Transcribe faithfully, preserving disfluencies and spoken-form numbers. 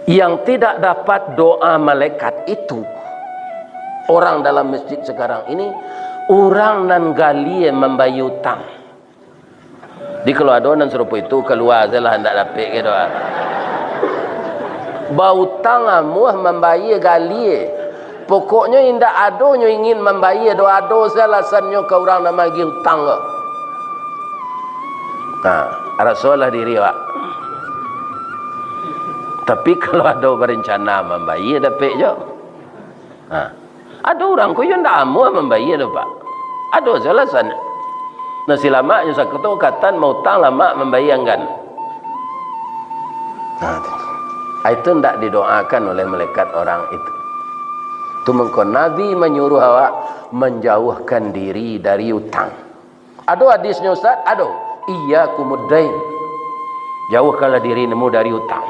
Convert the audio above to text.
Yang tidak dapat doa malaikat itu, orang dalam masjid sekarang ini, urang nan galie mambayia utang. Jadi kalau ado nan sarupo itu, kalua sajolah, ndak dapek ka doa. Bautang amuah, mambayia galie. Pokoknyo indak ado nyo ingin mambayia doh, ado sajo alasannyo ka urang nan magiah utang ko. Nah, rasolah diri awak. Tapi kalau ado barencana mambayia, dapek jo. Nah, ado urang ko iyo ndak amuah mambayia doh, Pak. Ado sajo alasannyo. Nah, si lamaknyo sakoto katan mautang, lamak mambayia anggan. Nah, tu. Ah, itu ndak didoakan oleh malaikat orang itu. Tu mangko Nabi manyuruah awak manjauhkan diri dari utang. Ado hadisnyo, Ustaz? Ado. Iyyakumud dain. Jauhkanlah dirimu dari utang.